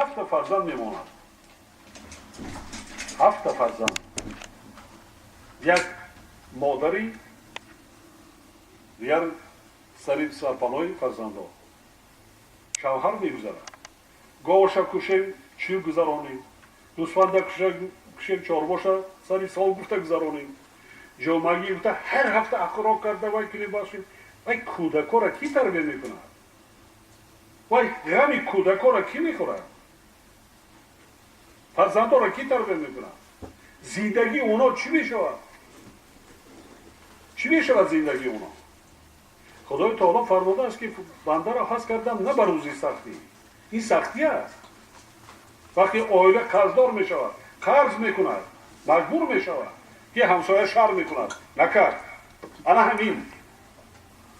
Ҳафта фарзанд мемонад, ҳафта фарзанд, як модари дигар сари сарпаноҳи фарзандо. Шавҳар мегузарад, говша кушем, чӣ гузаронем, гӯсфанда кушем, чорвоша сари сол гуфта гузаронем, ҷомагӣ гуфта ҳар ҳафта ахроқ карда вай кунем, бошем. Вай кӯдакора кӣ тарбия мекунад? Вай ғами кӯдакора кӣ мехӯрад? Фарзандора кӣ тарбия мекунад? Зиндагии оно чӣ мешавад? Чӣ мешавад зиндагии оно? Худои таоло фармудааст, ки бандаро ҳаст кардам на ба рӯзи сахтӣ. Ин сахтӣ аст, вақте оила қарздор мешавад, қарз мекунад, маҷбур мешавад, ки ҳамсоя шар мекунад, накард. Ана ҳамин,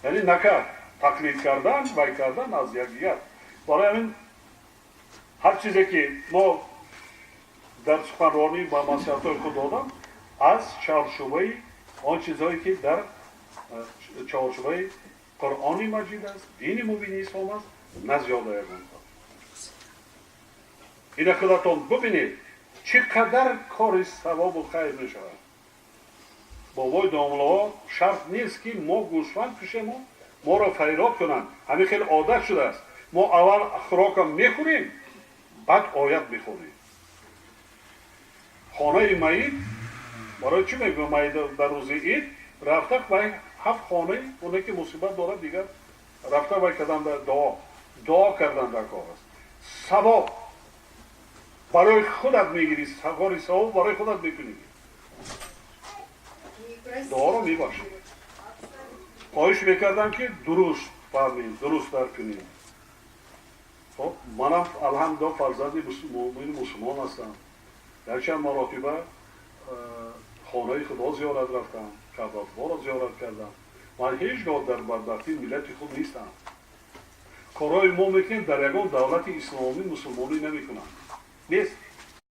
яъне накард, тақлид кардан, вай кардан аз якдигар. Барои ҳамин ҳар чизе ки мо дар суханронӣ ба маслиҳатҳои худ додам, аз чорчӯбаи он чизҳое ки дар чорчӯбаи Қуръони Маҷид аст, дини мубини ислом аст, на зиёда ягон. Ина худатон бубинед, чӣ қадар кори савобу хайр мешавад. Бобои домлаҳо, шарт нест, ки мо гӯсфанд кушему моро фарёд кунанд. Ҳамин хел одат шудааст: мо аввал хӯрока мехӯрем, баъд оят мехонем. Хонаи маид барои чӣ мегӯям? Маид дар рӯзи ид рафта, вай ҳафт хонаи оне ки мусибат дорад, дигар рафта вай кардан, дуо кардан дар кор аст. Савоб барои худат мегирӣ, кори савоб барои худат мекунӣ, дуоро мебахшӣ. Хоҳиш мекардам, ки дуруст фаҳмем, дуруст дарк кунем. Хоб, манам, алҳамдулилла, фарзанди муъмини мусулмон ҳастам. Якчанд маротиба хонаи Худо зиёрат рафтам, Каъбаро зиёрат кардам. Ман ҳеҷ гоҳ дар бадбахтии миллати худ нестам. Корҳои мо мекунем, дар ягон давлати исломӣ, мусулмонӣ намекунанд, нест.